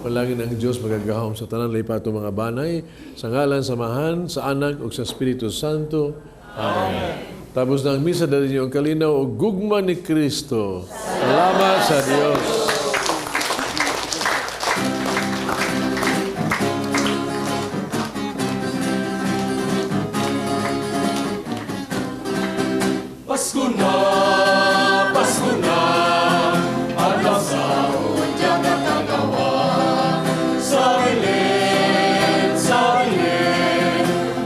Palangin ang Diyos magagahom sa tanan lipat mga banay, sa ngalan sa Amahan, sa Anak ug sa Espiritu Santo. Amen. Tapos ng misa, dali niyo ang kalinaw o gugma ni Kristo. Salamat sa Diyos. Pasko na, Pasko na, adlaw sa udyang katagawa. Sa bilin,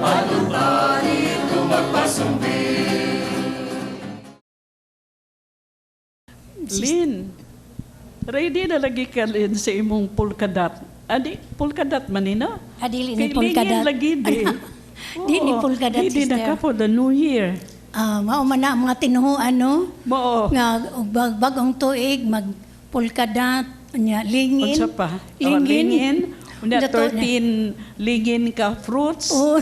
atong dito magpasumbi. Lin, ready na lagi ka, Lin, sa imong polka dot. Adi, polka dot man ni, no? Ah, dili ni Kay polka lingin dot. lagi di. Di ni Oo, polka dot, Ready na sister. ka for the new year. Ah, mao man na ang mga tinuhuan, no? Mao. Nga og bagong tuig mag polka dot, nya lingin. Unsa pa? Oh, Lingin. lingin. Unya Unya to- 13 lingin ka fruits. Oh.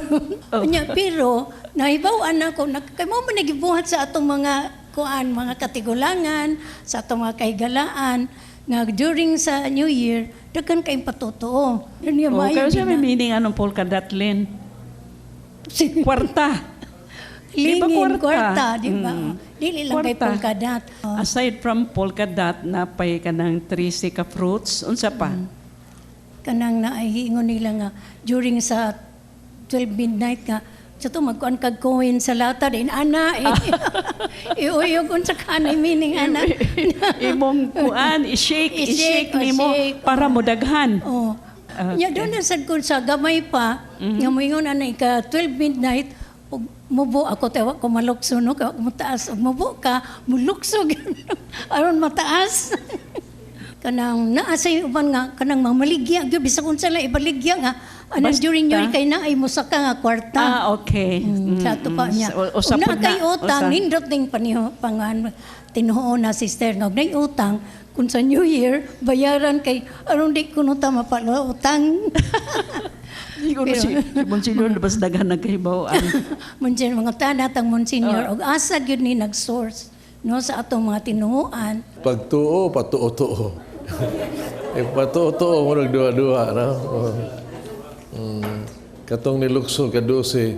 Oh. Unya pero nahibaw-an ako na kay mao man nagibuhat sa atong mga kuan, mga katigulangan, sa atong mga kahigalaan nga during sa New Year daghan kay patutuo. Unya Oh, maayo kaya din siya may na. meaning anong polka dot, Lin? Kwarta. Di ba Lingin, kwarta? kwarta, di ba? Mm. Dili lang kay Kwarta. polka dot. Oh. Aside from polka dot, napay ka ng 13 ka fruits, unsa pa? Kanang naiingon nila nga during sa 12 midnight nga sa to magkuan kag coin sa lata din ana eh. Iuyog unsa ka anay meaning ana. Imong kuan, i-shake, I-shake, i-shake nimo i-shake. para modaghan. Oh. Okay. Nya doon na sad ko sa gamay pa nga moingon ana ka 12 midnight ug mubo ako tawa ko malukso no kay wa ko mataas ug mubo ka mulukso gyud aron mataas. Kanang naa sa uban nga kanang mamaligya gyud bisag unsa lang ibaligya nga anang Basta. during New Year kay naay mosaka nga kwarta. Ah, okay. Sa ato pa niya. Usa Ug naa pud na, kay utang, usa. nindot ning paniho pangan tinuon na sister nga og nay utang kun sa New Year bayaran kay aron di kuno ta mapalo utang. Siguro si Monsignor labas daghan nagkahibaw-an. Monsignor mga tanatang Monsignor og asa gyud ni nag-source no sa atong mga tinuoan. Pagtuo, patuo-tuo. Patuo-tuo, murag duha-duha, no? Oh. Katong nilukso kadose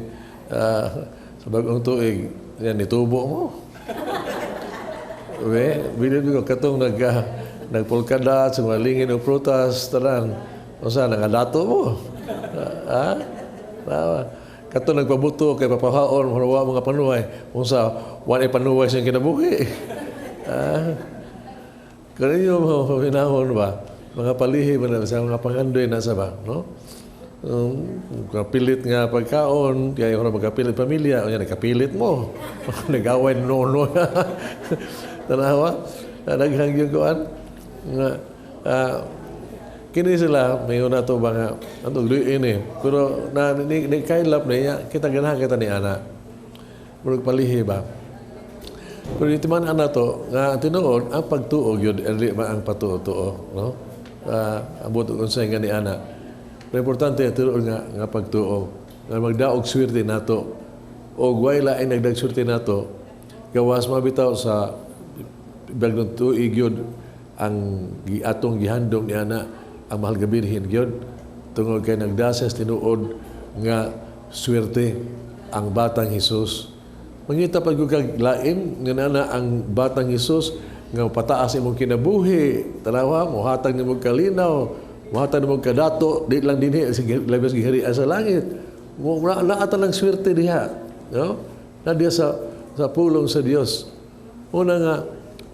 sa bagong tuig, yan, nitubo mo. We, bilib ko, katong nagpolkada, sa mga lingin o prutas, tanan, o sa, nangadato mo. Ha? Tama. Katong nagpabuto kay papahaon, maruwa mga panuway, unsa, wala panuway siyang kinabuhi. Ha? Kaya mo hinahon ba? Mga palihi ba na sa mga pangandoy na sa ba, no? Kapilit nga pagkaon, kaya kung magkapilit pamilya, o yan, nagkapilit mo. Nag-away no, no. Tanawa, daghang yung kuan. Nga, kini sila, may una to ba nga, ano, luin eh. Pero na, ni kailap na niya, kita ganahan kita ni Ana. Murag palihi ba? Pero iti man ana to, nga tinuod, ang pagtuo yun, dili ba ang patuo-tuo, no? Ambot og unsay nga ni Ana. Pero importante tinuod nga pagtuo, nga magdaog swerte nato. Og way lain nagdag swerte nato, gawas mabitaw sa bagong tuig yun, ang atong gihandom ni Ana, ang mahal nga birhen gyud, tungod kay nagdasas tinuod nga swerte ang batang Hesus Mangita pag kag lain nga naa ang batang Hesus nga pataas imong kinabuhi, tanawa, mohatag nimo kalinaw, mohatag nimo kadato, di lang dinhi sa labas giharian sa langit. Mo naa ta lang swerte diha, no? Na diha sa pulong sa Dios. Una nga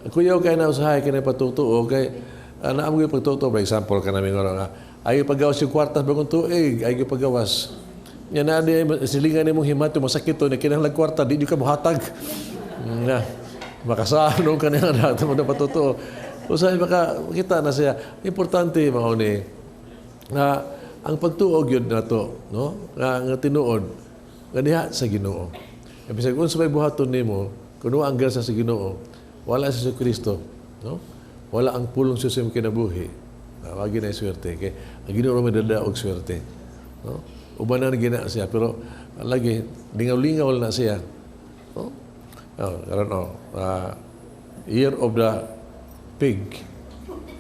kuyaw kay na usahay kay patutuo kay naa mo pagtuto, for example, kanami nga ay paggawas yung kwartas bagong tuig, ay paggawas. Nya na di silingan nimong himato masakit to na kinahanglan kwarta, di ka mohatag. Na makasano ka niya dato mo na patutuo. Usahay baka kita na siya. Importante mao ni nga ang pagtuo gyud nato, no? Nga tinuod nga diha sa Ginoo. Kay bisag unsa may buhaton nimo, kuno ang grasya sa Ginoo, wala si Kristo, no? Wala ang pulong sa imong kinabuhi. Wagi na swerte kay ang Ginoo may dada og swerte, no? Ubanan gina siya pero lagi lingaw-lingaw na siya. No? Oh, karon oh, year of the pig.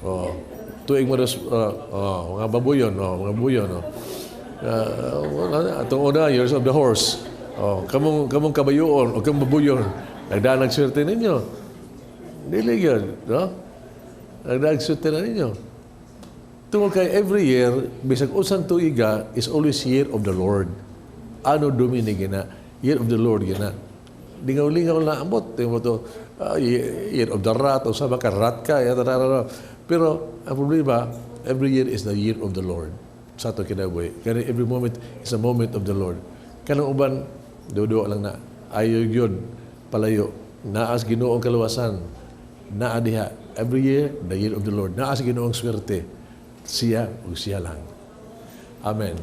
Oh, tuig mo dos, oh, mga babuyon, oh, mga buyon, oh. Atong una, years of the horse. Oh, kamong kabayoon o kamong babuyon. Nagdanag swerte ninyo. Dili yun, no? Nagdanag swerte na ninyo. Tungod kay every year, bisag unsang tuiga, is always year of the Lord. Anno Domini gina, year of the Lord gina. Lingaw-lingaw na ambot. Tingnan mo to, year of the rat, o sa baka rat ka, yata, na, na. Pero ang problema, every year is the year of the Lord sa ato kinabuhi. Kaya every moment is a moment of the Lord. Kanang uban, dudo lang na. Ayo yun, palayo. Naas Ginoong kaluwasan. Naa diha. Every year, the year of the Lord. Naas Ginoong swerte. Siya o siya lang. Amen.